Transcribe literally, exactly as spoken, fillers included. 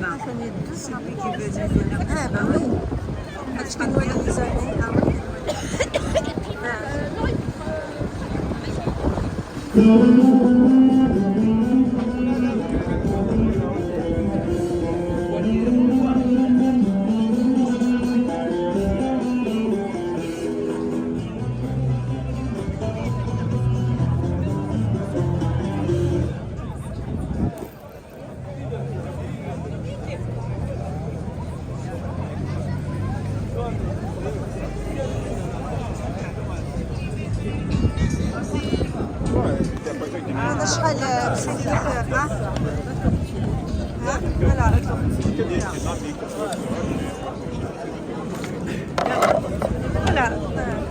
Enfin, il y a deux, c'est lui qui veut dire. Ah, ben oui. Parce que nous, on les a mis, ah oui. Ben, هذا شحال؟ بسيدي، ها؟ ها؟ Voilà. Voilà.